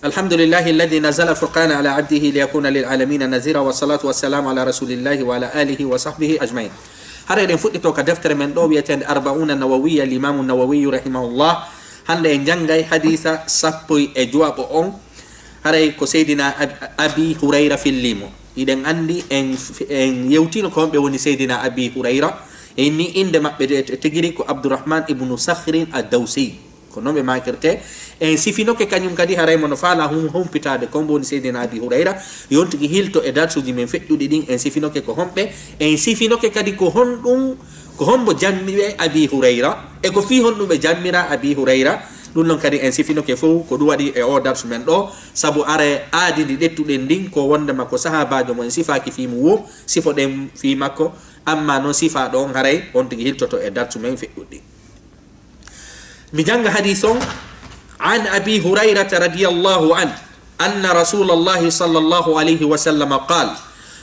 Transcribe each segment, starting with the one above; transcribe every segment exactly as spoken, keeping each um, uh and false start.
الحمد لله الذي نزل الفرقان على عبده ليكون للعالمين نذيرا، والصلاة والسلام على رسول الله وعلى آله وصحبه أجمعين. Hara eɗen fuɗɗito ka deftere men ɗo wi'eteende Arba'una Nawawiya, Limamu Nawawiyu rahimahullah. Hannde en janngay hadiisa sappo e jowaɓo on. Haray ko Seydina Ab-, Abi Hurayra fillimo. Iɗen anndi en, en yewtino ko homɓe woni Seydina Abi Hurayra. En ni innde maɓɓe de, tigiri ko Abdurrahman ibnu Sakhrin ad-Dawsi. Ko non ɓe makirte. En sifinoke kañum kadi haray mo no faala hum-, humpitaade ko mbo woni Seydina Abi Hurayra. Yon tigi hilto e darsuuji men feƴƴuɗi ɗin, en sifinoke ko homɓe. En sifinoke kadi ko honɗum, ko hombo jammi ɓe Abi Hurayra, e ko fii honɗum ɓe jammira Abi Hurayra. Ɗum non kadi en sifinoke fow ko ɗum waɗi e o darsu men ɗo, sabu are aadi ndi ɗettuɗen ndin ko wondema ko sahaabaajo mo en sifaaki fii mum wo, sifoɗen fii makko, amma non sifaaɗo on haray on tigi hiltoto e darsu men feƴƴuɗi. Mi jannga hadiis on. عن أبي هريرة رضي الله عنه أن رسول الله صلى الله عليه وسلم قال: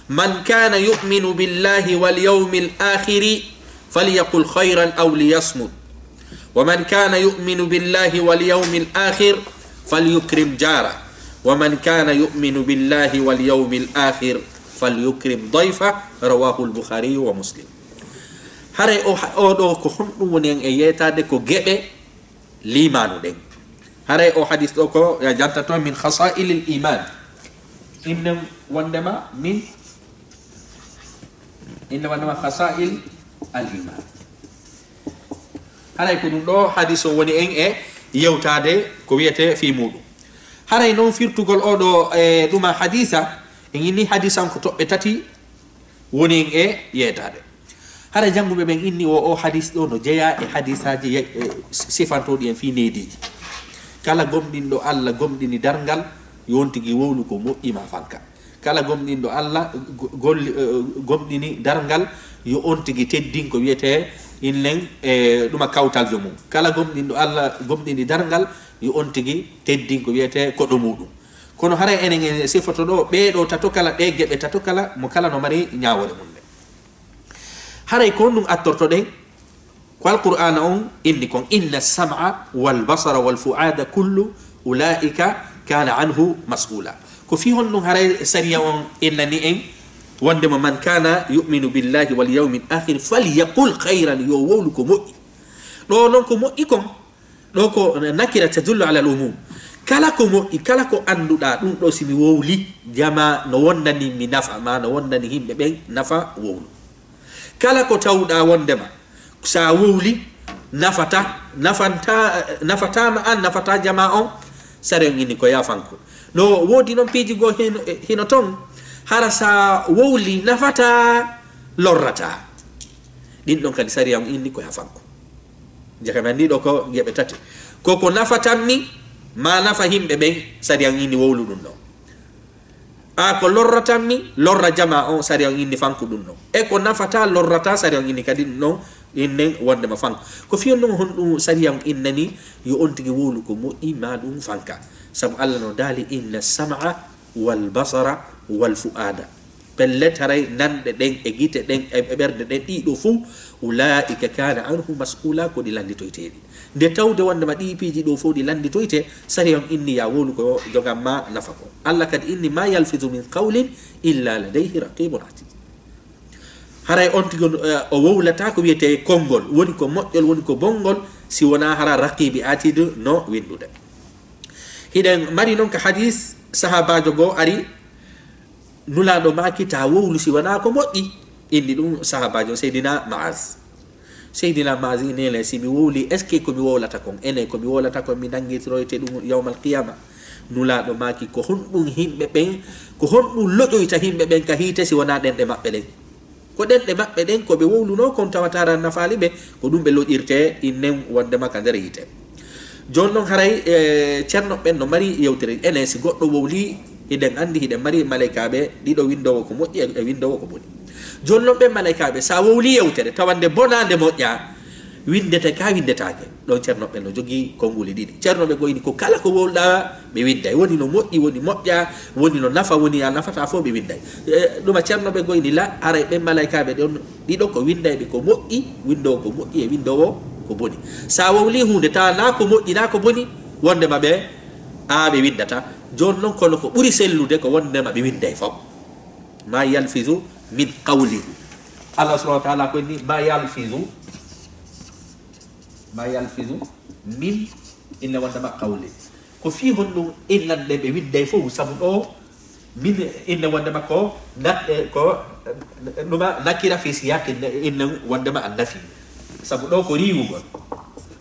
من كان يؤمن بالله واليوم الآخر فليقل خيرا أو ليصمت، ومن كان يؤمن بالله واليوم الآخر فليكرم جاره، ومن كان يؤمن بالله واليوم الآخر فليكرم ضيفه. رواه البخاري ومسلم. Haray o ha-, o ɗo ko honɗum woni en e yeetaade ko geɓe liimaanu ɗen. Haray o hadis ɗo ko ya jantato min khasa'ilil iman. Innen wondema min, innen wondema khasa'il al iman. Haray ko ɗum ɗo hadis o woni en e yewtaade ko wiyete fii muɗum. Haray non firtugol o ɗo e ɗuma hadisa, en inni hadisan ko toɓɓe tati woni en e yeetaade. Hara jannguɓe ɓen inni o, o hadis ɗo no jeyaa e hadisaaji ye-, e sifantooɗi en fii neediiji. Kala gomɗinɗo Alla, gomɗini darngal, yo on tigi wowlu ko moƴƴi ma fanka. Kala gomɗinɗo Alla, go-, golli, eh, gomɗini darngal, yo on tigi teddin ko wiyetee innen, eh, ɗuma kawtaljo mum. Kala gomɗinɗo Alla, gomɗini darngal, yo on tigi teddin ko wiyetee koɗo muɗum. Kono haray enen en sifoto ɗo ɓee ɗo tato kala, ɗee geɓe tato kala, mo kala no mari ñaawoore mum nde. Haray ko honɗum attortoɗen? Ko Alqur'aana on inni kon, "Inna as-sam'a wal basara wal fu'ada kullu ula'ika kana anhu mas'ula." Ko fii honɗum haray sariya on innani en wondema, "Man kana yu'minu billahi wal yawmil akhir falyaqul khayran," yo wowlu ko moƴƴi. Ɗo non ko moƴƴi kon, ɗo ko nakira tadullu ala al-umum. Kala ko moƴƴi, kala ko annduɗaa ɗum ɗo, si mi wowli, jama no wondani mi nafa, ma no wondani yimɓe ɓen nafa, wowlu. Kala ko tawɗaa wondema, sa wowli, nafata, nafanta, nafata ma an, nafata jama on, sariya on inni ko yafanko. No woodi non piiji goo hino, hino ton, hara sa wowli, nafata, lorrata. Ɗin ɗon kadi sariya on inni ko yafanko. Jaka men ni ɗo ko geɓe tati. Ko ko nafatanmi, ma nafa yimɓe ɓen, sariya on inni wowlu ɗum ɗon. A ko lorratanmi, lorra jama on, sariya on inni fanku ɗum ɗon. E ko nafata, lorrata, sariya on inni kadi ɗum ɗon, innen wondema fanku. Ko fii honɗum, honɗum sariya on innani yo on tigi wowlu ko moƴƴi, ma ɗum fanka. Sabu Alla no daali, "Inna as-sam'a wal basara wal fu'ada." Pellet, haray nanɗe ɗen e gite ɗen e, e ɓernde ɗen, ɗiɗo fuu, "ula'ika kana anhu mas'ula," ko ɗi lannditoyteeɗi. Nde tawde wondema ɗii piiji ɗo fof ɗi lannditoyte, sariya on inni ya wowlu ko jogan ma nafa ko. Alla kadi inni, "Ma yalfizu min qawlin illa ladayhi raqibun atid." Haray on tigi on, eh, o wowlata ko wiyetee konngol, woni ko moƴƴol, woni ko bonngol, si wonaa hara raqibi atid no winndude. Hiɗen mari non ka hadis, sahaabaajo goo ari, Nulaaɗo maaki, "Taa wowlu si wanaa ko moƴƴi." Inni ɗum sahaabaajo Seydina Ma'az. Seydina Ma'az inni, "Elen, si mi wowli, est-ce que ko mi wowlata kon, enen ko mi wowlata kon, mi nanngitiroyte ɗum yawmal qiyama?" Nulaaɗo maaki, "Ko honɗum yimɓe ɓen, ko honɗum loƴoyta yimɓe ɓen ka hiite si wanaa ɗenɗe maɓɓe ɗen?" Ko ɗenɗe maɓɓe ɗen ko ɓe wowlunoo kon tawata ara nafaali ɓe, ko ɗum ɓe loƴirtee innen wondema ka nder yiite. Jooni non haray, e, ceerno ɓen no mari yewtere. Enen si goɗɗo wowlii, hiɗen anndi hiɗen mari malaykaaɓe ɗiɗo, winndoowo ko moƴƴi e, e winndoowo ko boni. Jooni non ɓen malaykaaɓe, sa wowlii yewtere, tawa nde bonaa nde moƴƴaa, winndete ka winndetaake. Ɗon ceerno ɓen no jogii konnguli ɗiɗi. Ceerno ɓe goo inni ko kala ko wowluɗaa ɓe winnday. Woni no moƴƴi, woni moƴƴaa, woni no nafa, woni a nafataa fof ɓe winnday. E, ɗuma ceerno ɓe goo inni la, haray ɓen malaykaaɓe ɗon ɗiɗo ko winndayɓe ko moƴƴi, winndoowo ko moƴƴi e winndoowo ko boni. Sa wowlii huunde, tawa naa ko moƴƴi, naa ko boni, wondema ɓe A ɓe winndata. Jooni noon, kono ko ɓuri sellude ko wonndema ɓe winnday fof. Ma yalfizu min qawlin. Allah subhanahu wa taala ko inni ma yalfizu, ma yalfizu min, inna wonndema qawlin. Ko fii honɗum innande ɓe winnday fof? Sabu ɗo min inna wonndema ko na-, eh, ko, eh, ɗuma nakira fi siyaqi, inna wonndema annafi. Sabu ɗo ko riiwugol.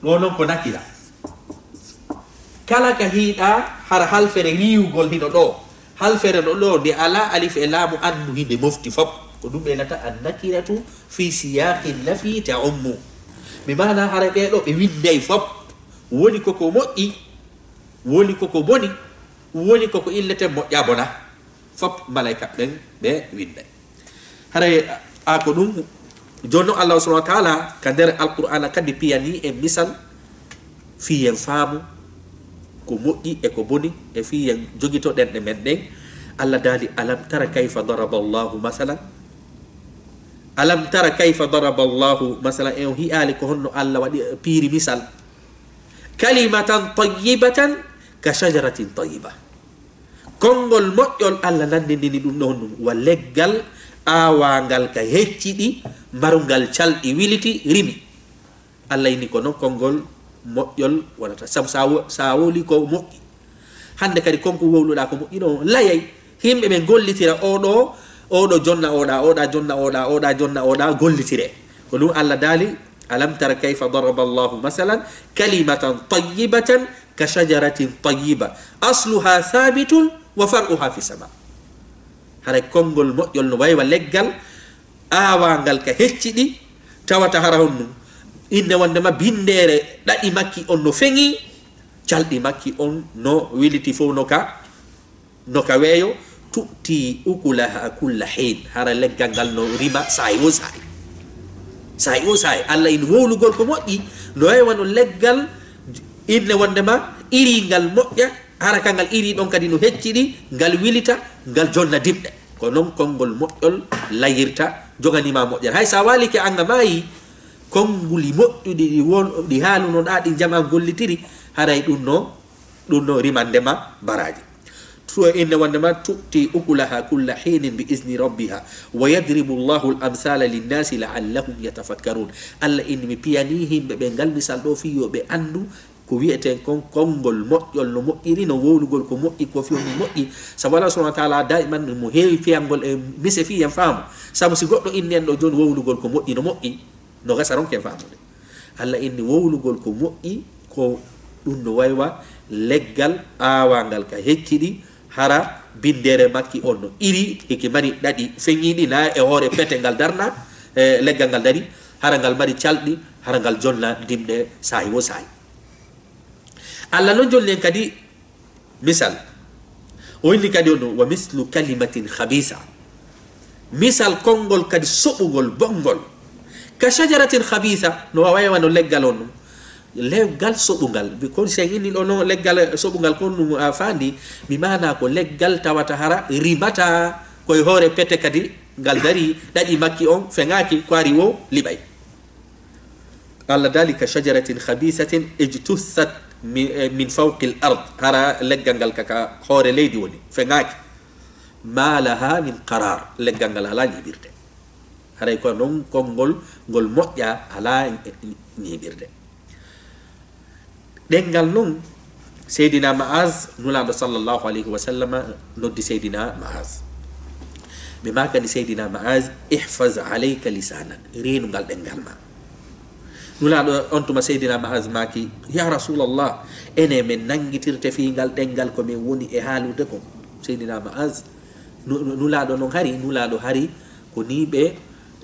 Ɗo noon ko nakira. Kala ka hiiɗa hara halfere riiwugol hino ɗo. Halfere no ɗo nde alaa alif e laamu annu hinde mofti fof. Ko ɗum ɓe nata an nakiratu fi siyaqi nafi ta'ummu. Mi maana hara ɓe ɗo ɓe winnday fof. Woni ko ko moƴƴi, woni ko ko boni, woni ko ko illeten moƴƴa bona. Fof malayka ɓen ɓe winnday. Haray a ko ɗum, jooni noon Allah subhanahu wa taala ka nder Alqur'aana kadi piyanii en misal fii en faamu ko moƴƴi e ko boni, e fii en jogito ɗenɗe men ɗen. Allah daali, "Alam tara kayfa daraba Allahu masalan?" Alam tara kayfa daraba Allahu masalan? En hi'aali ko honno Allah waɗi, piiri misal. "Kalimatan tayyibatan ka shajaratin tayyiba." Konngol moƴƴol, Allah nanndindini ɗum ɗon ɗum, wa leggal aawaangal ka hecciɗi, marungal calɗi wiliti, rimi. Allah inni ko noon konngol moƴƴol wonata. Sabu sa wo-, sa wowli ko moƴƴi. Hannde kadi konko wowluɗaa ko moƴƴi ɗo, layay. Yimɓe ɓen gollitira, oɗo, oɗo jonna oɗa, oɗa jonna oɗa, oɗa jonna oɗa, gollitire. Ko ɗum Allah daali, "Alam tara kayfa daraba Allahu masalan kalimatan tayyibatan ka shajaratin tayyiba asluha thabitun wa far'uha fi sama." Haray konngol moƴƴol no waywa leggal aawaangal ka hecciɗi, tawata hara honɗum? Innde wonndema binndeere ɗaɗi makki on no feŋi, calɗi makki on no wiliti fof no ka, no ka weeyo, tu'ti ukulaha kulla hiin, hara leggal ngal no rima saa'i wo saa'i. Saa'i wo saa'i. Allah in wowlugol ko moƴƴi, no waywa no leggal, innde wonndema iri ngal moƴƴa, hara ka ngal iri ɗon kadi no hecciɗi, ngal wilita, ngal jonna dimɗe. Ko noon konngol moƴƴol layirta, joganiima moƴƴere. Hay so a waalike an a maayi, konnguli moƴƴuɗi ɗi won, ɗi haalunoɗaa, ɗi jama gollitiri, haray ɗum no, ɗum no rimande ma baraaji. To innde wonde ma tu'ti ukulaha kulla hiinin bi izni rabbiha, wa yadribu Allahu al amsala linnasi la'allahum yatafakkarun. Allah inni mi piyani yimɓe ɓe ngal misal ɗo fii yo ɓe anndu ko wi'eten kon konngol moƴƴol no moƴƴiri, no wowlugol ko moƴƴi, ko fii on moƴƴi. Sabu Allah subhanahu wa taala daiman mo heewi piyangol e mise fii en faamu. Sabu si goɗɗo inni en ɗo jooni wowlugol ko moƴƴi no moƴƴi, no gasa ronken faamude. Allah inni wowlugol ko moƴƴi, ko ɗum no waywa leggal aawangal ka hecciɗi, hara binndere makki on no iri, hiki mari ɗaɗi feŋiiɗi na e hoore pete ngal darna, e leggal ngal dari, hara ngal mari calɗi, hara ngal jonna dimɗe saahi wo saahi. Allah non jonni en kadi misal. O inni kadi on wa mislu kalimatin khabisa. Misal konngol kadi soɓugol, bonngol. Ka shajaratin khabisa, no waywa no leggal on ɗum. Leggal soɓungal. Bi-, kon sen inni ɗo no leggal soɓungal kon ɗum a faandi, mi maana ko leggal tawata hara rimata koye hoore pete kadi ngal dari, ɗaɗi makki on feŋaaki, ko ari wo liɓay. Allah daali ka shajaratin khabisatin ijtussat mi-, eh, min fawqi l ard. Hara leggal ngal ka, ka hoore leydi woni, feŋaaki. Ma laha min qarar. Leggal ngal alaa ñiiɓirde. Haray ko non konngol ngol moƴƴa alaa ñiiɓirde. Ɗenngal non, Seydina Ma'az, Nulaaɗo sallallahu alayhi wa sallama noddi Seydina Ma'az. Ɓe maakani Seydina Ma'az, "Ihfaz alayka lisanak, reenu ngal ɗenngal ma." Nulaaɗo on tuma Seydina Ma'az maaki, "Ya Rasulallah, ene men nanngitirte fii ngal ɗenngal ko men woni e haalude kon." Seydina Ma'az, nu-, nu-, Nulaaɗo non hari, Nulaaɗo hari ko nii ɓe,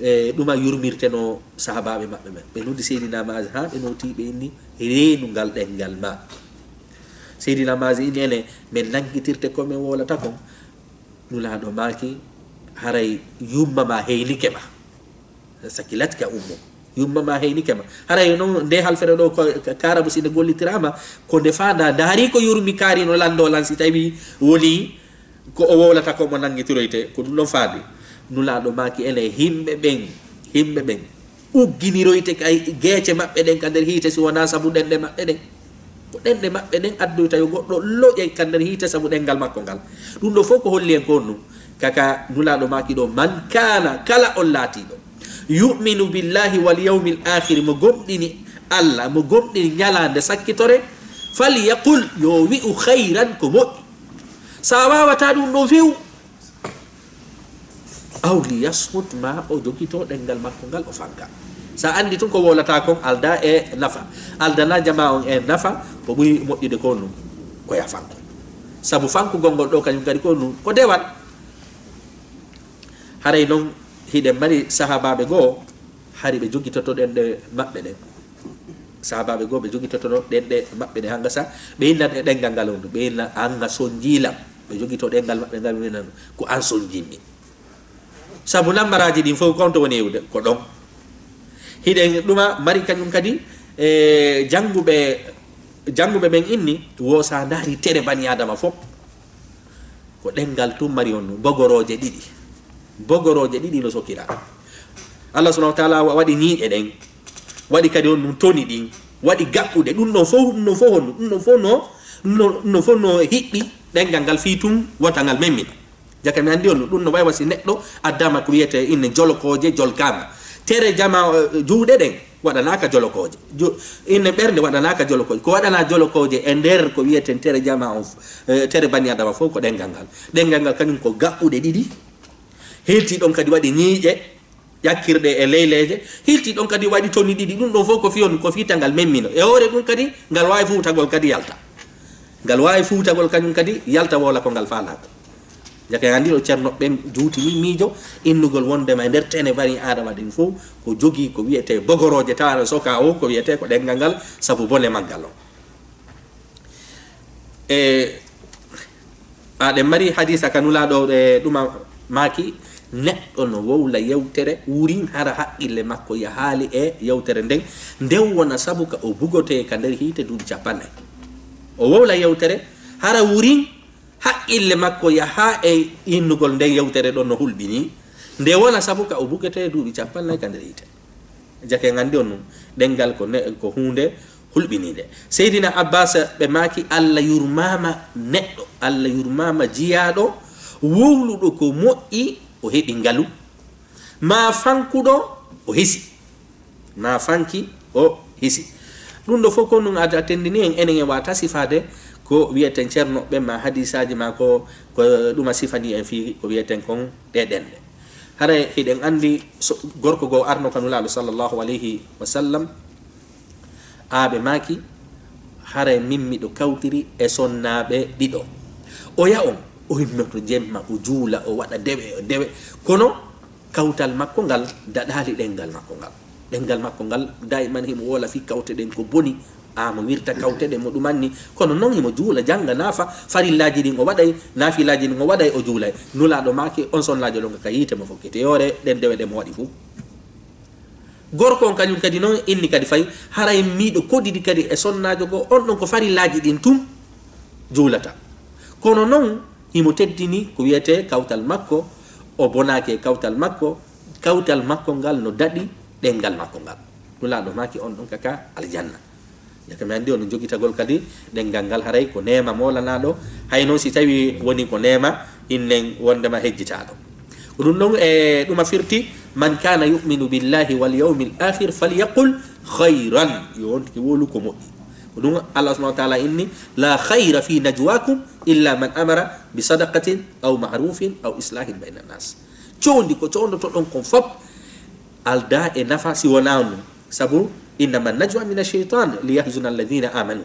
e, ɗuma yurmirtenoo sahaabaaɓe maɓɓe ɓen. Ɓe noddi Seydina Ma'az haa ɓe nooti, ɓe inni, "Reenu ngal ɗenngal ma." Seydina Ma'az inni, "Ene men nanngitirte ko men wowlata kon." Nulaaɗo maaki, "Haray yumma ma heynike ma. Sakilatka ummu. Yumma ma heynike ma." Haray non nde halfere ɗo ko ka-, kaarabu si nde gollitiraama, ko nde faanda, ndaari ko yurmi kaari no lanndo lan si tawi woni ko o wowlata ko mo nanngitiroyte, ko ɗum ɗon faandi. Nulaaɗo maaki, "Ene yimɓe ɓen, yimɓe ɓen ugginiroyte kay geece maɓɓe ɗen ka nder hiite si wonaa sabu ɗenɗe maɓɓe ɗen." Ko ɗenɗe maɓɓe ɗen addoyta yo goɗɗo loƴay ka nder hiite sabu ɗenngal makko ngal. Ɗum ɗo fof ko holli en ko on ɗum. Kaka Nulaaɗo maaki ɗo, "Man kaana, kala on laatiiɗo, yu'minu billahi wal yawmil aakhiri, mo gomɗini Allah, mo gomɗini ñalaande sakkitore, falyaqul, yo wi'u khayran, ko moƴƴi. So a waawataa ɗum ɗo, fiw." Aw liyasmut, ma o jogito ɗenngal makko ngal, o fanka. Sa anndi tun ko wowlata kon alda e nafa. Aldana jama on e nafa, ko ɓuri moƴƴude ko nun, ko ya fanko. Sabu fankugol ngol ɗo kañum kadi ko nun, ko dewal. Haray non, hiɗen mari sahaabaaɓe goo, hari ɓe jogitoto ɗenɗe maɓɓe ɗen. Sahaabaaɓe goo, ɓe jogitoto ɗenɗe maɓɓe ɗen, hanga sa, ɓe inna ɗe ɗenngal ngal on, ɓe inna, "An a sonjii lan." Ɓe jogito ɗenngal maɓɓe ngal, ɓe inna, "Ko an sonjimmi." Sabu nambaraaji ɗin fof, kon to woni iwde, ko ɗon. Hiɗen ɗuma mari kañum kadi, e jannguɓe, jannguɓe ɓen inni, wo sa ndaari tere bani Adama fof, ko ɗenngal tun mari on, bogorooje ɗiɗi. Bogorooje ɗiɗi no sokira. Allah subhanahu wa taala wa-, waɗi ñiiƴe ɗen, waɗi kadi on ɗum toni ɗin, waɗi gaɓɓuɗe. Ɗum ɗon fof, ɗum ɗon fof honno, ɗum ɗon fof no, no, ɗum ɗon fof no hiɓɓi ɗenngal ngal fii tun wota ngal memmina. Jaka mi anndi on ɗum, ɗum no waywa si neɗɗo addama ko wiyetee inne jolokooje, jolkaama. Tere jama, eh, juuɗe ɗen waɗanaaka jolokooje. Ju-, inne ɓernde waɗanaaka jolokooje. Ko waɗanaa jolokooje e nder ko wiyeten tere jama on, eh, tere bani Adama fof ko ɗenngal ngal. Ɗenngal ngal kañum ko gaɓɓuɗe ɗiɗi. Hilti ɗon kadi waɗi ñiiƴe, ƴakkirɗe e leyleeje. Hilti ɗon kadi waɗi toni ɗiɗi. Ɗum ɗon fof ko fii on, ko fii tangal memmino. E hoore ɗum kadi, ngal waawi fuutagol kadi yalta. Ngal waawi fuutagol kañum kadi yalta woola ko ngal faalaaka. Jaka en anndi ɗo Ceerno ɓen juutini miijo innugol wondema e nder tene bani Aadama ɗin fof ko jogii ko wiyetee bogorooje tawa no soka o ko wiyetee ko ɗenngal ngal sabu bone maggal on. E aɗen mari hadiisa ka Nulaaɗo, e ɗuma maaki, neɗɗo no wowla yewtere wurin hara haqqille makko yahaali e yewtere nden, nden wona sabu ka o bugotee ka nder hiite duuɓi cappanɗe. O wowla yewtere hara wurin haqqille makko yahaa e innugol nden yewtere ɗon no hulɓinii, nde wona sabu ka o bugotee duuɓi cappanɗe ka nder hiite. Jake nganndi on ɗum, ɗenngal ko ne-, ko huunde hulɓiniinde. Seydina Abbas ɓe maaki, "Allah yurmaama neɗɗo, Allah yurmaama jiyaaɗo, wowluɗo ko moƴƴi o heɓi ngalu, maa fankuɗo o hisi, maa fanki o hisi." Ɗum ɗo fof ko ɗum ada tendini en, enen en wata sifaade ko wiyeten Ceerno ɓe ma hadiisaaji ma ko, ko ɗuma sifani en fii ko wiyeten kon ɗe ɗenɗe. Haray hiɗen anndi so, gorko goo arno ka Nulaaɗo sallallahu alayhi wa sallam, aaɓe maaki, "Haray min miɗo kawtiri e sonnaaɓe ɗiɗo." Oya on, o himmoto jemma, o juula, o waɗa dewe, o dewe. Kono kawtal makko ngal daɗaali ɗenngal makko ngal. Ɗenngal makko ngal, dayman himo woola fii kawte ɗen ko boni, amo wirta kawte ɗen mo ɗumanni. Kono non himo juula, jannga naafa, farillaaji ɗin o waɗay, naafilaaji ɗin o waɗay, o juulay. Nulaaɗo maaki, on sonnaajo ɗon ka yiite mo fokkete yoore, ɗen dewe ɗe mo waɗi fuu. Gorko on kañum kadi non inni kadi fay, haray miɗo kodidi kadi e sonnaajo goo, on ɗon ko farillaaji ɗin tun juulata. Kono non, himo teddini ko wiyetee kawtal makko, o bonaaki e kawtal makko, kawtal makko ngal no daɗi ɗenngal makko ngal. Nulaaɗo maaki on ɗon kaka aljanna. Jaka mi anndi on jogitagol kadi ɗenngal ngal haray ko neema moolanaaɗo, hay non si tawi woni ko neema innen wondema hejjitaaɗo. Ko ɗum ɗon e ɗuma firti, "Man kana yu'minu billahi wal yawmil akhir falyaqul khayran." Yo on tigi wowlu ko moƴƴi. Ko ɗum Allah subhanahu wa ta'ala inni, "La khayra fi najwakum illa man amara bi sadaqatin aw ma'rufin aw islahin bayna nas." Coondi ko coondotoɗon kon fop alda e nafa si wonaa on ɗum. Sabu, "Innama najwa mina shaytan li yahzuna alladhina amanu."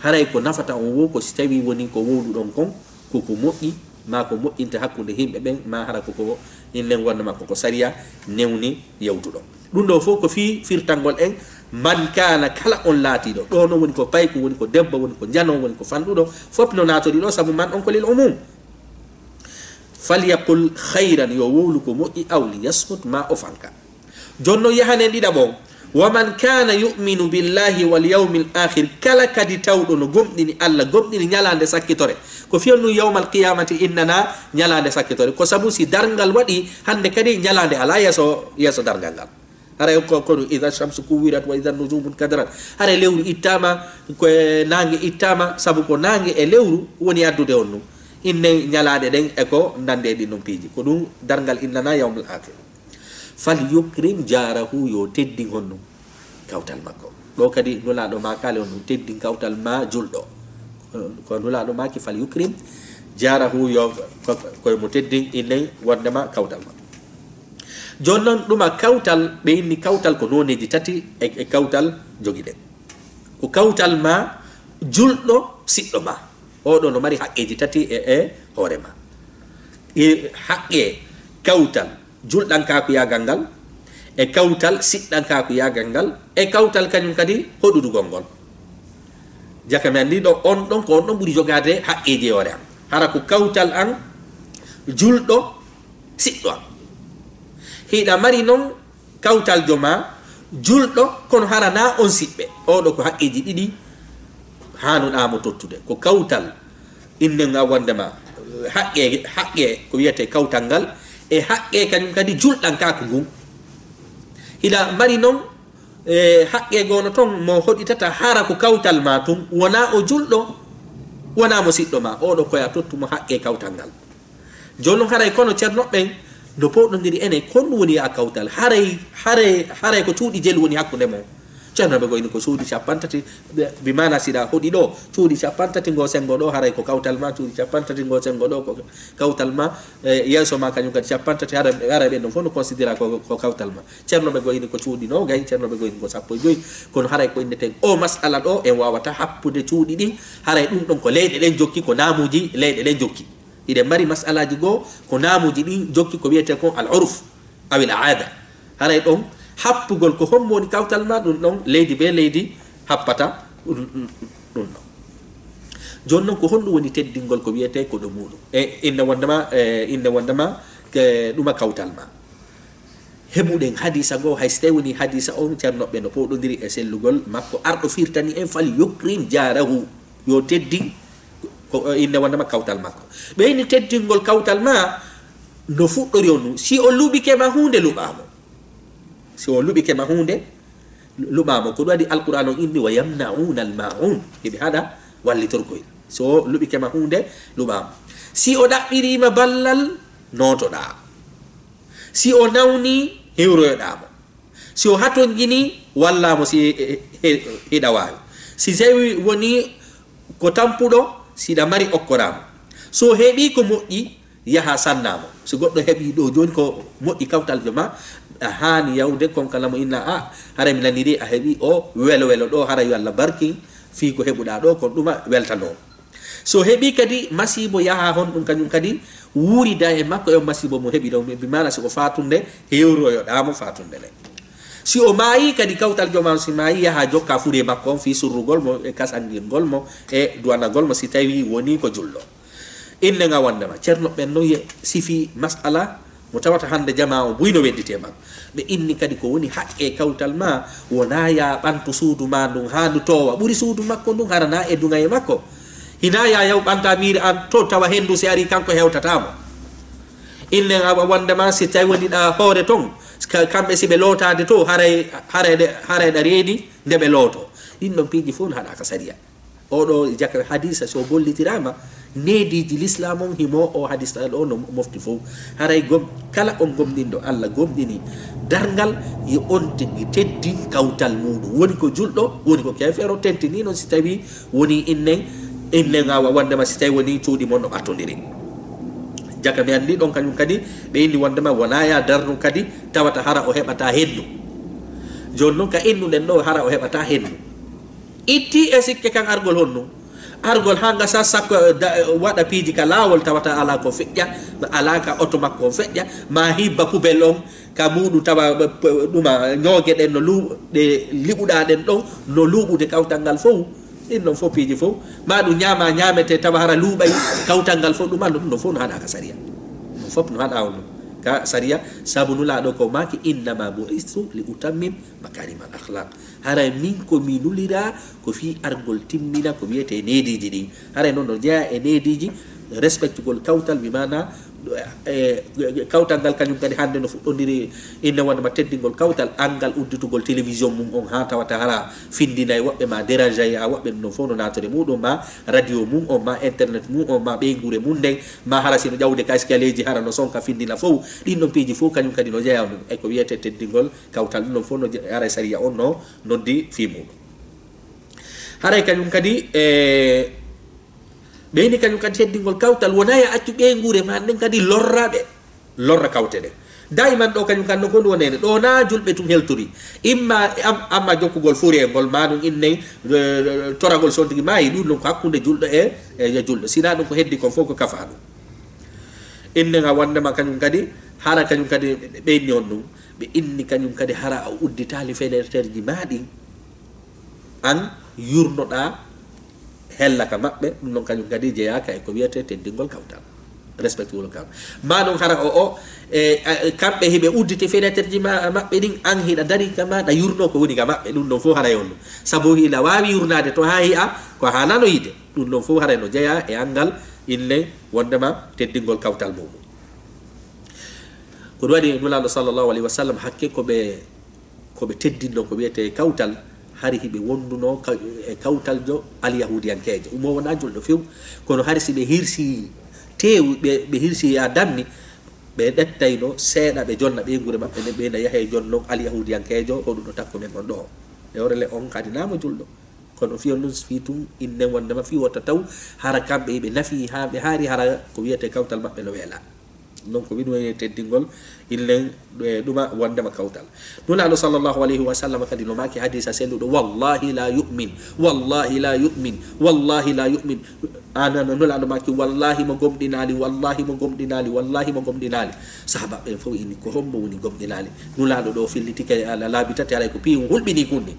Haray ko nafata on wo ko si tawi woni ko wowluɗon kon, ko ko moƴƴi, maa ko moƴƴinta hakkunde yimɓe ɓen, maa hara ko ko innen wonno makko ko sariya newni yewtuɗon. Ɗum ɗo fof ko fii firtangol en, "Man kana," kala on laatiiɗo. Ɗo non woni ko payko, woni ko debbo, woni ko njano, woni ko fanɗuɗo, fop no naatori ɗo, sabu "man" on ko lil umum. "Falyaqul khayran," yo wowlu ko moƴƴi, "aw liyasmut," ma o fanka. Jooni non yahanen ɗiɗaɓo on. "Wa man kana yu'minu billahi wal yawmil akhir," kala kadi tawɗo no gomɗini Allah, gomɗini ñalaande sakkitore. Ko fii on ɗum yawmal qiyamati innana ñalaande sakkitore. Ko sabu si darngal waɗi, hannde kadi ñalaande alaa yeeso, yeeso darngal ngal. Haray ko, ko ɗum, "Idha shamsu kuwirat wa idha nujumun kadarat." Haray lewru ittaama, ko e naange ittaama, sabu ko naange e lewru woni addude on ɗum. Inne ñalaaɗe ɗen e ko nande e ɗin ɗon piiji. Ko ɗum darngal innana yawmul akhir. "Fal yukrim jarahu", yo teddin honɗum? Kawtal makko. Ɗo kadi Nulaaɗo maakaali on ɗum, teddin kawtal ma julɗo. Ko Nulaaɗo maaki, "Fal yukrim jarahu", yo ko, ko mo teddin inne wondema kawtal makko. Jooni noon, ɗuma kawtal, ɓe inni kawtal ko nooneeji tati e, e kawtal jogiɗen. Ko kawtal ma julɗo siɗɗo ma. Oo ɗoo no mari haqqeeji tati e, e hoore ma. E haqqe kawtal julɗankaaku yaagal ngal, e kawtal siɗɗankaaku yaagal ngal, e kawtal kañum kadi hoɗudugol ngol. Jaka mi anndi ɗo, on ɗon ko on ɗon ɓuri jogaade haqqeeji e hoore am. Hara ko kawtal an julɗo siɗɗo am. Hiɗa mari noon kawtal jooma julɗo, kono hara na on siɓɓe. Oo ɗoo ko haqqeeji ɗiɗi haanuɗaa mo tottude. Ko kawtal, innen a wondema, haqqe, haqqe ko wiyetee kawtal ngal, e haqqe kañum kadi julɗankaaku ngun. Hiɗa mari noon, e, haqqe goono toon mo hoɗitata hara ko kawtal ma tun, wonaa o julɗo, wonaa mo siɗɗo ma. Oo ɗoo ko yo a tottu mo haqqe kawtal ngal. Jooni noon haray kono ceerno ɓen no powɗondiri enen, ko honɗum woni a kawtal? Haray, haray, haray ko cuuɗi jelu woni hakkunde mon. Ceerno ɓe ko ini ko cuuɗi capantati, ɓe, bi maana siɗa hoɗi ɗo, cuuɗi capantati ngo senngo ɗo, haray ko kawtal ma, cuuɗi capantati ngo senngo ɗo ko kawtal ma, e, yeeso ma kañum kadi capantati, haray, haray ɓen ɗon fof no considéra ko, ko kawtal ma. Ceerno ɓe ko ini ko cuuɗi nogay, ceerno ɓe ko ini ko sappo e joy, kono haray ko inneten o masala ɗo, en wawata happude cuuɗi ɗin, haray ɗum ɗon ko leyɗe ɗen jokki, ko naamuuji leyɗe ɗen jokki. Hiɗen mari masalaaji goo, ko naamuuji ɗin jokki ko wiyetee kon al urf, aw al aada. Haray ɗon happugol ko hombo woni kawtal ma, ɗum ɗon leydi bee leydi happata ɗum, ɗum, ɗum ɗon. Jooni noon, ko honɗum woni teddingol ko wiyetee ko ɗo muuɗum? E inne wondema, e inne wondema, ke ɗuma kawtal ma. Heɓuɗen hadiisa goo, hay so tawii wonii hadiisa on, ceernoɓe no powɗondiri e sellugol makko. Arɗo firtani en, "Fal yukrim jaarahu", yo teddin ko, o inne wondema kawtal makko. Ɓeyni teddingol kawtal ma no fuɗɗori on ɗum. Si o luɓike ma huunde, luɓaa mo. Si o luɓike ma huunde, luɓaa mo. Ko ɗum waɗi Alqur'aan on inni, "Wa yamna'una al-ma'un." Hiɓe haɗa wallitorkoy. Si o luɓike ma huunde, luɓaa mo. Si o ɗaɓɓirii ma ballal, nootoɗaa. Si o nawnii, hewroyoɗaa mo. Si o hatonjinii, wallaa mo si he-, he-, hiɗa waawi. Si tawi wonii ko tampuɗo, si hiɗa mari, okkoraa mo. Si o heɓii ko moƴƴi, yaha sannaa mo. Si goɗɗo heɓii ɗo jooni ko moƴƴi kawtaljo ma, a haani yawde kon kala mo inna, "A, haray mi nanii de a heɓii o welo welo ɗo, haray yo Allah barkin fii ko heɓuɗaa ɗo, kon ɗuma weltanoo." So heɓii kadi masiibo, yaha honɗum kañum kadi wuurida e makko e on masiibo mo heɓi ɗon, bi maana si ko faatunde, hewroyoɗaa mo faatunde nde. Si o maayii kadi kawtaljo ma on, si maayii, yaha jokka furee makko on fii surrugol mo e kasangingol mo e duwanagol mo si tawii wonii ko julɗo. Innen a wondema, ceerno ɓen non ye-, sifi masala mo tawata hannde jamaa o buy no wedditee makko. Ɓe inni kadi ko woni haqqe kawtal ma, wonaa yaa ɓantu suudu ma ndun haa ndu toowa, ɓuri suudu makko ndun, hara na e duŋa e makko. Hinaa yaa yaw ɓanta miiri an to tawa henndu si arii kanko hewtataa mo. Innen a wondema si tawi woni ɗa hoore ton, ka-, kamɓe si ɓe lootaade to, haray, haray ɗe, haray ɗa reedi nde ɓe looto. Ɗin ɗon piiji fof no haɗaa ka sariya. Oɗo jaka hadiisa so gollitiraama, neediiji lislaam on himo o hadiisa ɗo no mofti fof. Haray gom-, kala on gomɗinɗo Allah gomɗini darngal, yo on tigi teddin kawtal muuɗum. Woni ko julɗo, woni ko keefeero, tentini noon si tawi woni innen, innen awa wondema si tawi woni cuuɗi mon no ɓattondiri. Jaka mi anndi ɗon kañum kadi, ɓe inni wondema wona ya darnu kadi, tawata hara o heɓata hendu. Jooni noon ka innuɗen ɗo, hara o heɓata hendu. Itti e sikke kan argol honɗum? Argol haa ngasa sakko, eh, da-, eh, waɗa piiji ka laawol tawata alaa ko feƴƴa, alaa ka oto makko on feƴƴa, ma hibba poubelle on ka muuɗum tawa, eh, p-, ɗuma ñooge ɗen no luu-, ɗe liɓuɗaa ɗen ɗon no luuɓude kawtal ngal fof. Ɗin ɗon fof piiji fof. Ma ɗum ñaama ñaamete tawa hara luuɓay kawtal ngal fof ɗum, ɗum ɗon fof no haɗaa ka sariya. Ɗum fof no haɗaa on ka sariya. Sabu Nulaaɗo ko maaki, "Innama bu'istu li utammim makarimal akhlaq." Haray min ko mi nuliraa ko fii argol timmina ko wiyetee neediiji ɗin. Haray noon no jeyaa e neediiji Respectugol kawtal, bi maana, e, e, kawtal ngal kañum kadi hannde no fuɗɗondiri, inne wonde ma teddingol kawtal, anngal udditugol télévision mum on, haa tawata hara findinay woɓɓe ma déranger a woɓɓe, ɗum ɗon fof no naatore muɗum, ma radio mum on, ma internet mum on, ma ɓeynguure mum nden, ma hara sino ƴawde ka escalier ji hara no sonka findina fof. Ɗin ɗon piiji fof kañum kadi no jeyaa ɗum e ko wiyetee teddingol kawtal, ɗum ɗon fof no je-, hara sariya on no noddi fii muɗum. Haray kañum kadi, e, ɓeyni kañum kadi teddingol kawtal, wonaa e accu ɓeynguure ma nden kadi lorra ɓe, lorra kawte ɗen. Daiman ɗo kañum kan no ko wonene, ɗo na julɓe tun heltori. Imma am-, amma jokkugol furiyel ngol, ma ɗum inne, e, toragol son tigi maayi, ɗum ɗon ko hakkunde julɗo e, e julɗo. Sina ɗum ko heddi kon fof ko kafa ɗum. Innen a wondema kañum kadi, hara kañum kadi ɓe inni on ɗum. Ɓe inni kañum kadi hara a udditaali feneterji ma ɗin. An yurnoɗaa hella ka maɓɓe, ɗum ɗon kañum kadi jeyaaka e ko wiyetee teddingol kawtal. Respectugol kawtal. Ma ɗum hara o, o, e, e, kamɓe hiɓe udditi feneterji ma, maɓɓe ɗin, an hiɗa dari ka ma, ɗa yurno ko woni ka maɓɓe, ɗum ɗon fof hara e on ɗum. Sabu hiɗa waawi yurnaade to haa hi'a ko haanano yiide. Ɗum ɗon fof hara no jeyaa e anngal inne wondema teddingol kawtal muɗum. Ko ɗum waɗi Nulaaɗo sallallahu alayhi wa sallam hakke ko ɓe ko ɓe teddinno ko wiyetee kawtal, hari hiɓe wonduno ka-, e kawtaljo alyahuudiyankeejo. Ɗum o wonaa julɗo few, kono hari si ɓe hirsii teewu, ɓe, ɓe hirsii a dammi, ɓe ɗettayno seeɗa ɓe jonna ɓeynguure maɓɓe nden, ɓe na yahe jonno alyahuudiyankeejo, hoɗuɗo takko men on ɗo. E orele on kadi naa mo julɗo. Kono fii on ɗum fii tun innen wondema fii wota taw hara kamɓe hiɓe nafi haa ɓe haari hara ko wiyetee kawtal maɓɓe no weelaa. Donc, ko wini woni teddingol, illen, e, ɗuma wondema kawtal. Nulaaɗo sallallahu alayhi wa sallam kadi no maaki hadiisa selluɗo, "Wallahi la yu'min, wallahi la yu'min, wallahi la yu'min." Ana no Nulaaɗo maaki, "Wallahi mo gomɗinaali, wallahi mo gomɗinaali, wallahi mo gomɗinaali." Sahaaba ɓen fof inni, "Ko hombo woni gomɗinaali?" Nulaaɗo ɗo fillitike ala laabi tati, haray ko piiwum hulɓini kunni.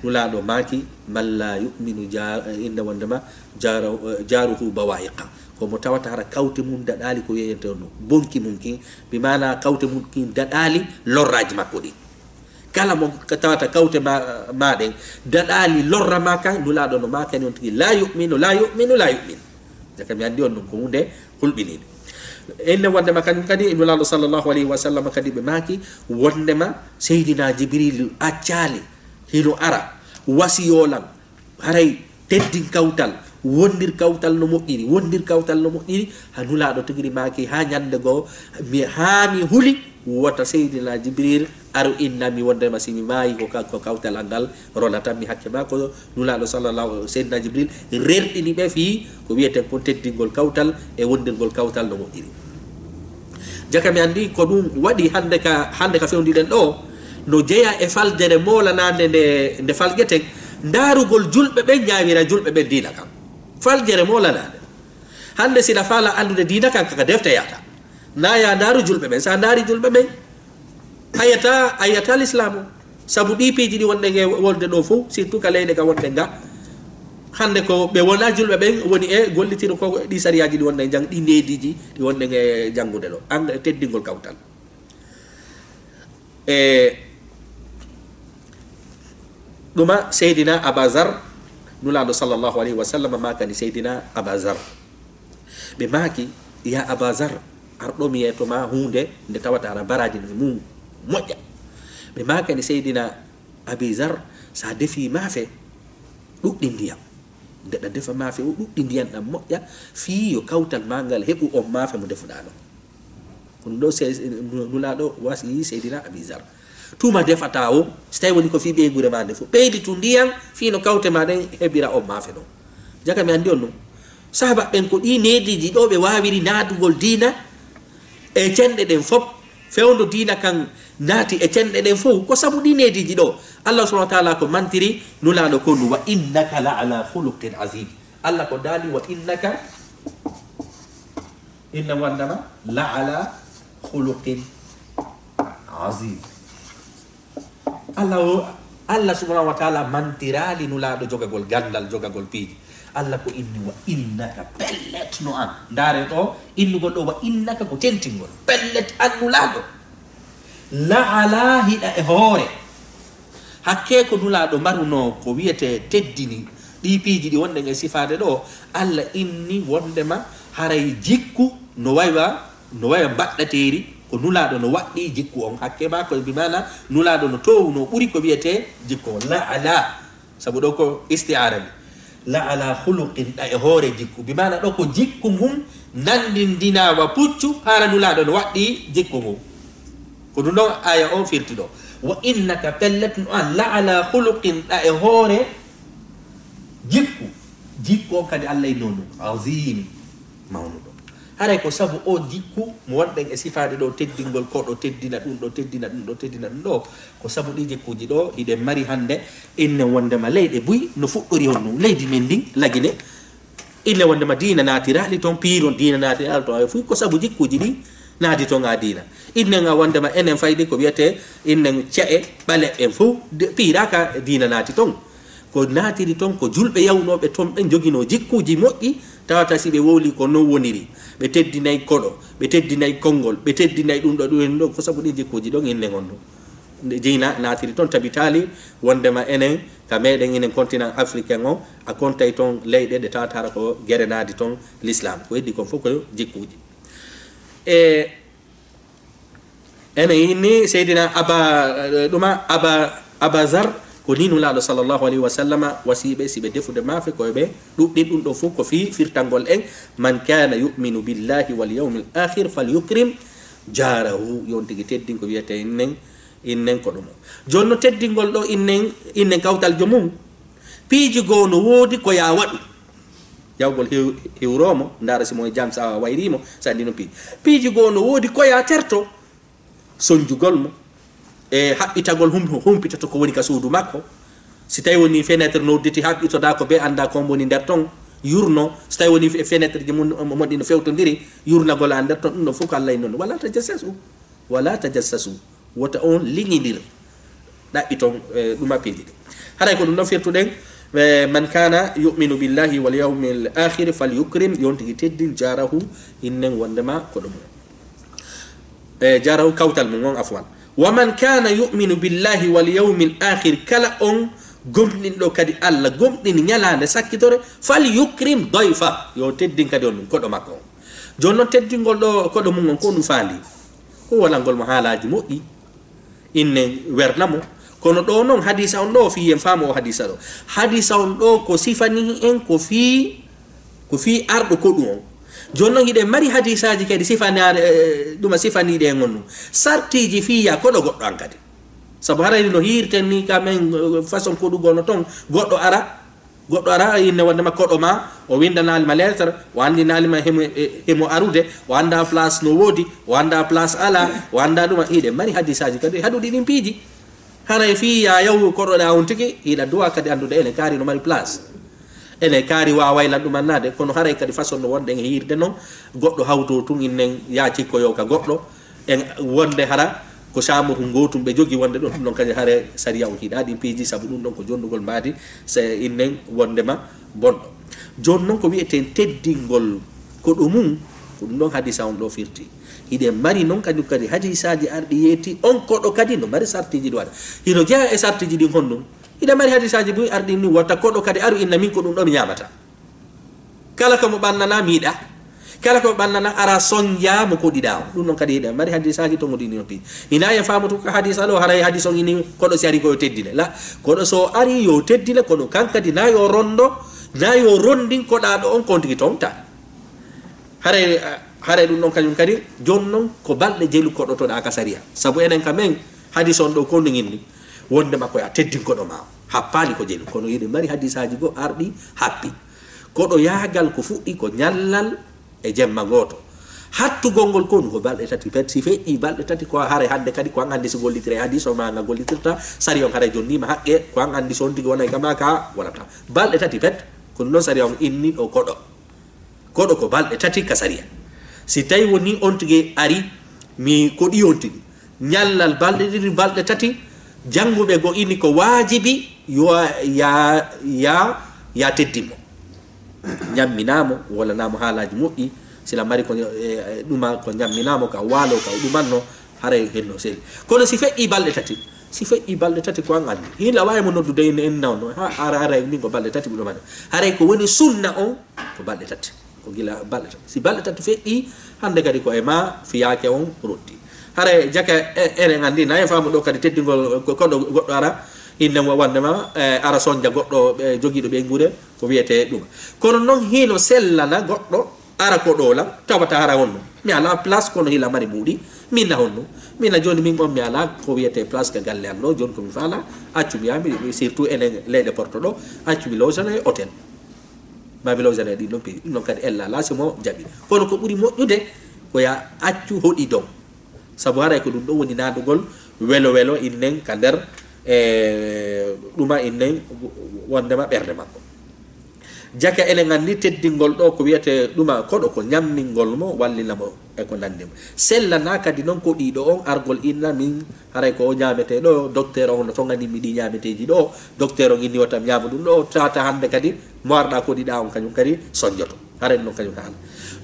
Nulaaɗo maaki, "Man la yu'minu ja-, inna wondema jara-, jaruhu bawa'iqa." Ko mo tawata hara kawte mum daɗaali ko wiyetee no bonki mum kin, bi maana kawte mum kin daɗaali lorraaji makko ɗin. Kala mo ka-, tawata kawte ma, ma ɗen daɗaali lorra ma kan, Nulaaɗo no maakani on tigi, "La yu'minu, la yu'minu, la yu'minu." Jaka mi anndi on ɗum ko huunde hulɓiniinde. Enne wondema kañum kadi, Nulaaɗo sallallahu alayhi wa sallam kadi ɓe maaki wondema Seydina Jibril accaali hino ara wasiyoo lan, haray teddin kawtal, wondir kawtal no moƴƴiri, wondir kawtal no moƴƴiri, ha Nulaaɗo tigi ri maaki, ha ñande goo, mi, ha mi huli, wota Seydina Jibril aru inna mi wondema si mi maayi ko ka-, ko kawtal an ngal ronata mi hakke ma. Ko Nulaaɗo sallallahu, Seydina Jibril rerɗini ɓe fii ko wiyeten kon teddingol kawtal e wondirgol kawtal no moƴƴiri. Jaka mi anndi ko ɗum waɗi hannde ka, hannde ka fewndiɗen ɗo, no jeya e faljere moolanaande nde, nde falƴeten, ndaarugol julɓe ɓen, ñaawira julɓe ɓen diina kan. Faljere moolanaande. Hannde si ɗa faala anndude diina kan, kaka defte yahata. Na ya ndaaru julɓe ɓen. Sa ndaari julɓe ɓen, a yiyata, a yiyata lislaamu. Sabu ɗi piiji ɗi wonɗen e wolde ɗo fof, surtout ka leyɗe ka wonɗen ga, hannde ko ɓe wona julɓe ɓen woni e gollitiro ko ɗi sariyaaji ɗi wonɗen jang, ɗi neediiji ɗi wonɗen e janngude ɗo. An-, teddingol kawtal. E ɗuma Seydina Aba Zar, Nulaaɗo sallallahu alayhi wa sallam maakani Seydina Aba Zar. Ɓe maaki, "Ya Aba Zar, arɗo mi yeeto ma huunde nde tawata ara baraaji no e mum moƴƴa." Ɓe maakani Seydina Abi Zar, "Sa defi maafe, ɗuɗɗin ndiyam. Nde ɗa defa maafe o, ɗuɗɗin ndiyam ɗam moƴƴa, fii yo kawtal ma ngal heɓu on maafe mo defuɗaa non." Kono ɗo se-, Nulaaɗo wasiyi Seydina Abi Zar. Tuma defata o, so tawi woni ko fii ɓeynguure ma nde fof, ɓeyditu ndiyam fii no kawte ma ɗen heɓira on maafe ɗon. Jaka mi anndi on ɗum. Sahaba ɓen ko ɗi neediiji ɗo ɓe waawiri naatugol diina e cenɗe ɗen fof. Fewndo diina kan naati e cenɗe ɗen fof ko sabu ɗi neediiji ɗo. Allah subhanahu wa taala ko mantiri Nulaaɗo ko ndu, "Wa innaka la ala khuluqin azim." Allah ko daali, "Wa innaka," inna wandama, "la ala khuluqin azim." Allah o, Allah subhanahu wa taala mantiraali Nulaaɗo jogagol ganndal, jogagol piiji. Allah ko inni, "Wa innaka," pellet no an. Ndaare ɗo, innugol ɗo, "Wa innaka," ko tentingol. Pellet an Nulaaɗo. "La ala," hiɗa e hoore. Hakke ko Nulaaɗo marunoo ko wiyetee teddini ɗi piiji ɗi wonɗen e sifaade ɗo, Allah inni wondema Haray jikku no waywa, no waywa mbaɗɗateeri, ko Nulaaɗo no waɗɗi jikku on. Hakke maa ko bi maana Nulaaɗo no toowuno ɓuri ko wiyetee jikku on. La ala, sabu ɗo ko isti'aara ni. La ala khuluqin, ɗa e hoore jikku. Bi maana ɗo ko jikku ngun nanndindinaa wa puccu, haala Nulaaɗo no waɗɗi jikku ngun. Ko ɗum ɗon aaya on firti ɗo. Wa innaka, pellet no an, la ala khuluqin, ɗa e hoore jikku. Jikku on kadi Allah innoo ɗum azimi, mawnuɗo. Haray ko sabu o jikku mo wonɗen e sifaade ɗo, teddingol koɗo, teddina ɗum ɗo, teddina ɗum ɗo, teddina ɗum ɗo. Ko sabu ɗi jikkuuji ɗo hiɗen mari hannde, innen wonndema leyɗe buy no fuɗɗori on ɗum. Leydi men ndin, Lagine, innen wonndema diina naatiraali ton, piiron diina naatiraali ton. Hay fuy ko sabu jikkuuji ɗi naati ton a diina. Innen a wonndema enen fayde ko wiyetee innen ce'e ɓale en fow de-, piiraaka diina naati ton. Ko naatiri ton, ko julɓe yawnooɓe ton ɓen joginoo jikkuuji moƴƴi, tawata si ɓe wowlii ko non woniri. Ɓe teddinay koɗo, ɓe teddinay konngol, ɓe teddinay ɗum ɗo, ɗum ɗo, ko sabu ɗin jikkuuji ɗon innen on ɗum. Nde diina naatiri ton tabitaali wonndema enen, ka meɗen enen continent africain on, a kontay ton leyɗe ɗe tawata hara ko gerenaadi ton l'islam. Ko heddi kon fof ko jikkuuji. E ene inni Seydina Aba, eh, ɗuma Aba, Aba Zar, ko ni Nulaaɗo sallallahu alayhi wa sallama wasiiɓe si ɓe defude maafe ko ɓe ɗuɗɗin ɗum ɗo fof ko fii firtangol en, "Man kana yu'minu billahi wal yawmil akhir fal yukrim jarahu." Yon tigi teddin ko wiyetee innen, innen ko ɗum. Jooni no teddingol ɗo innen, innen kawtal jomum. Piiji goo no woodi ko yaa waɗu. Yawgol hiw-, hiwroo mo, ndaara si mo e jam, so a wayrii mo, so anndi no piiji. Piiji goo no woodi ko yaa terto. Sonjugol mo, e haɓɓitagol hum-, humpitoto ko woni ka suudu makko. Si tawi woni fenêtre no udditi, haɓɓitoɗaa ko ɓe anndaa ko woni nder ton, yurno. Si tawi woni fe-, fenêtre ji mun, mo ɗi no fewtondiri, yurnagol a nder ton, ɗum ɗon fof ko Allah e non. Wala tajassasu, wala tajassasu. Wota on liŋindir. Ɗaɓɓi ton, eh, ɗuma piiji ɗi. Haray ko ɗum ɗon firtuɗen, eh, "Man kana yu'minu billahi wal yawmil akhir fal yukrim", yon tigi teddin jarahu, innen wonndema ko ɗum. Eh, jarahu kawtal mum on, afwan. "Wa man kana yu'minu billahi wal yawmil akhir", kala on gomɗinɗo kadi Allah, gomɗini ñalaande sakkitore, "fal yukrim dayfa", yo teddin kadi on ɗum, koɗo makko on. Jooni non teddingol ɗo koɗo mum on, ko ɗum faandi? Ko walangol mo haalaaji moƴƴi. Innen werna mo. Kono ɗo non hadisa on ɗo, fii yen faamu o hadisa ɗo. Hadisa on ɗo ko sifani en ko fii, ko fii arɗo koɗu on. Jooni non hiɗen mari hadisaaji kadi sifanaade, eh, ɗuma sifaniiɗe en on ɗum. Sartiiji fii yaa koɗo goɗɗo an kadi. Sabu haray no hiirten ni ka men, eh, façon koɗugol no ton, goɗɗo ara, goɗɗo ara inne wonde ma koɗo ma, o winndanaali ma lettre, o anndinaali ma himo, e, himo arude, o anndaa place no woodi, o anndaa place alaa, o anndaa ɗuma. Hiɗen mari hadisaaji kadi haɗuɗi ɗin piiji. Haray fii yaa yahu koɗoɗaa on tigi, hiɗa duwa kadi anndude ene kaari no mari place. Ene kaari waaway lan ɗum annaade, kono haray kadi façon no wonɗen e hiirde non, goɗɗo hawto tun innen yaa cikkoyo ka goɗɗo, en wonde hara ko chambre ngootum ɓe jogi, wonde ɗon ɗum ɗon kadi hare sariya on hiɗa ɗin piiji, sabu ɗum ɗon ko jonnugol mbaadi, se innen wonde ma bonɗo. Jooni non ko wi'eten teddingol koɗo mum, ko ɗum ɗon hadisa on ɗo firti. Hiɗen mari non kañum kadi hadisaaji arɗi yeeti on koɗo kadi no mari sartiiji ɗum waɗa. Hino jeyaa e sartiiji ɗin honɗum? Hiɗen mari hadisaaji buy arɗi ni wota koɗo kadi aru inna min ko ɗum ɗo mi ñaamata. Kala ko mo ɓannanaa, mi yiɗa. Kala ko mo ɓannanaa, ara sonja mo koɗiɗaa on. Ɗum noon kadi hiɗen mari hadisaaji to ngoɗini no piiji. Hinaa en faamoto ko hadisa ɗo, haray hadis on ini koɗo si ari ko yo teddine. La, koɗo so ari yo teddine, kono kan kadi na yo rondo, na yo rondin koɗaaɗo on kon tigi tonta. Haray, haray ɗum ɗon kañum kadi, jooni noon ko balɗe jelu koɗotoɗaa ka sariya. Sabu enen ka men, hadis on ɗo ko no inni, wonde makko ya teddin koɗo ma, happaali ko jelu. Kono hiɗen mari hadisaaji goo arɗi happi. Koɗo yaagal ko fuɗɗi ko ñallal e jemma gooto. Hattugol ngol konu ko balɗe tati pet. Si feƴƴi balɗe tati, ko haray hannde kadi ko an anndi so gollitira e hadis o ma nga gollitirta, sariya on haray jonniima haqqe, ko an anndi so on tigi wonay kama ka wonata. Balɗe tati pet, ko ɗum ɗon sariya on inni ɗo koɗo. Koɗo ko balɗe tati ka sariya. Si tawi woni on tigi ari, mi koɗi on tigi. Ñallal balɗe ɗiɗi, balɗe tati, jannguɓe go ini ko waajibi yo ya, ya, ya teddin mo. Ñamminaa mo, wollanaa mo haalaaji moƴƴi, sila mari ko, e, e, ɗuma ko ñamminaa mo, ka waalo, ka o ɗumanno, haray henno seli. Kono si feƴƴi balɗe tati, si feƴƴi balɗe tati ko an anndi. Hila waawi mo noddude en, en nawno, ha, ara, ara, min ko balɗe tati mi ɗumani. Haray ko woni sunna on, ko balɗe tati. Ko gila balɗe tati. Si balɗe tati feƴƴi, hannde kadi ko e ma fiyaake on rotti. Hara jaka e-, eɗen anndi, na en faamu ɗo kadi teddingol ko-, koɗo goɗɗo ara, inne mo wonde ma, e, ara sonja goɗɗo, e, jogiiɗo ɓeynguure, ko wiyetee ɗum. Kono noon hino sellana goɗɗo ara ko ɗo lan, tawata hara honno. Mi ala place kono hila mari mbuuɗi, min na honno. Min na jooni min on mi ala ko wiyetee place ka galle am ɗo, jooni ko mi faala, accu mi yaami, surtout enen leyɗe Porto ɗo, accu mi logana e hôtel. Ma mi logana e ɗin ɗon pays, ɗum ɗon kadi ella ala si mo jaɓi. Kono ko ɓuri moƴƴude ko ya accu hoɗi don. Sabu haray ko ɗum ɗon woni naadugol welo welo innen ka nder, e, ɗuma innen wondema ɓernde makko. Jaka enen anndi teddingol ɗo ko wiyetee ɗuma koɗo ko ñammingol mo, wallina mo e ko nanndi mo. Sellana kadi noon koɗiiɗo on argol inna min haray ko o ñaametee ɗo, docteur on no toŋani mi ɗi ñaameteeji ɗo, docteur on inni wota mi ñaama ɗum ɗo, tata hannde kadi mo arɗa koɗiɗa on kañum kadi sonjoto. Haray ɗum ɗon kañum haala.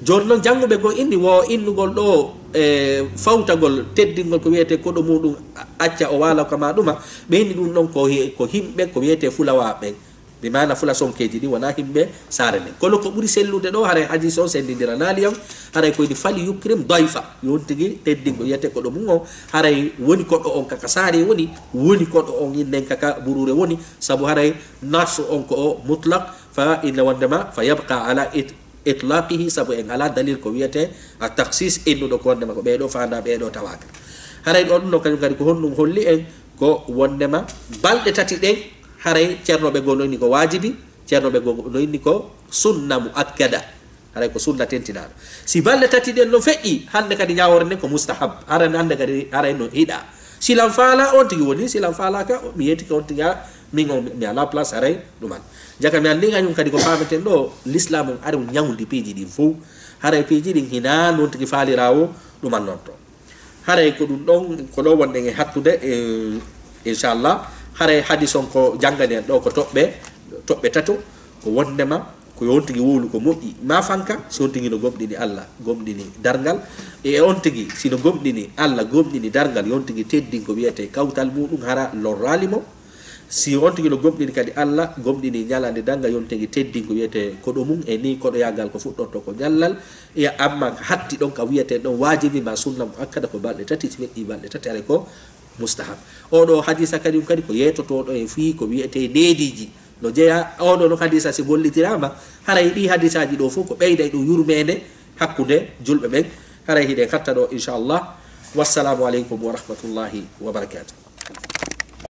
Jooni noon jannguɓe goo inni wo innugol ɗo e fawtagol teddingol ko wiyetee koɗo muɗum acca o waala kama ɗuma, ɓe inni ɗum ɗon ko hi-, ko himɓe ko wiyetee fulawaa ɓen. Bi maana fula sonkeeji ɗin wonaa himɓe saare nden. Kono ko ɓuri sellude ɗo, haray hadis on senndidiranaali on, haray ko woni fal yukrim dayfa. Yo on tigi teddin ko wiyetee koɗo mum on, haray woni koɗo on kaka saare woni, woni koɗo on innen kaka buruure woni, sabu haray nas on ko o mutlaq, fa inna wondema, fa yabqa ala it-, itlaqihi, sabu en ala dalil ko wiyetee a takhsis, innuɗo ko wondema ko ɓee ɗo faanda, ɓee ɗo tawaaka. Haray ɗo ɗum ɗo kañum kadi ko honɗum holli en? Ko wondema balɗe tati ɗen, haray ceernooɓe goo no inni ko waajibi, ceernooɓe goo no inni ko sunna muakkada. Haray ko sunna tentinaaɗo. Si balɗe tati ɗen no feƴƴi, hannde kadi ñaawoore nden ko mustahab. Haray hannde kadi, haray no hiɗa. Si lan faala, on tigi woni, si lan faalaaka, mi yeetike on tigi, a, min on, mi ala place, haray ɗuman. Jaka mi anndi kañum kadi ko faameten ɗo, l'islam on ari ñawdi piiji ɗin fow. Haray piiji ɗin hinaa non tigi faaliraawo ɗuman non to. Haray ko ɗum ɗon, ko ɗo wonɗen e hattude, e, inchallah. Haray hadis on ko janngani en ɗo ko toɓɓe, toɓɓe tato, ko wondema ko yo on tigi wowlu ko moƴƴi, ma fanka, si on tigi no gomɗini Allah, gomɗini darngal. E on tigi, si no gomɗini Allah, gomɗini darngal, yo on tigi teddin ko wiyetee kawtal muɗum, hara lorraali mo. Si on tigi no gomɗini kadi Allah, gomɗini ñalaande darnga, yo on tigi teddin ko wiyetee koɗo mum, e ni koɗoyaagal ko fuɗɗorto ko ñallal. Iya, amma ka hatti ɗon ka wiyetee ɗon waajibi ma sunna muakkada ko balɗe tati, si feƴƴi balɗe tati, haray ko mustahab. Oo ɗo hadisa kadi, um kadi ko yeetotooɗo e fii ko wiyetee neediiji. No jeyaa, oo ɗo no hadisa si gollitiraama, haray ɗi hadisaaji ɗo fow ko ɓeyday ɗum yurmeende hakkunde julɓe ɓen. Haray hiɗen hatta ɗo, inchallah. Wassalamu aleykum wa rahmatullahi wa barakatuh.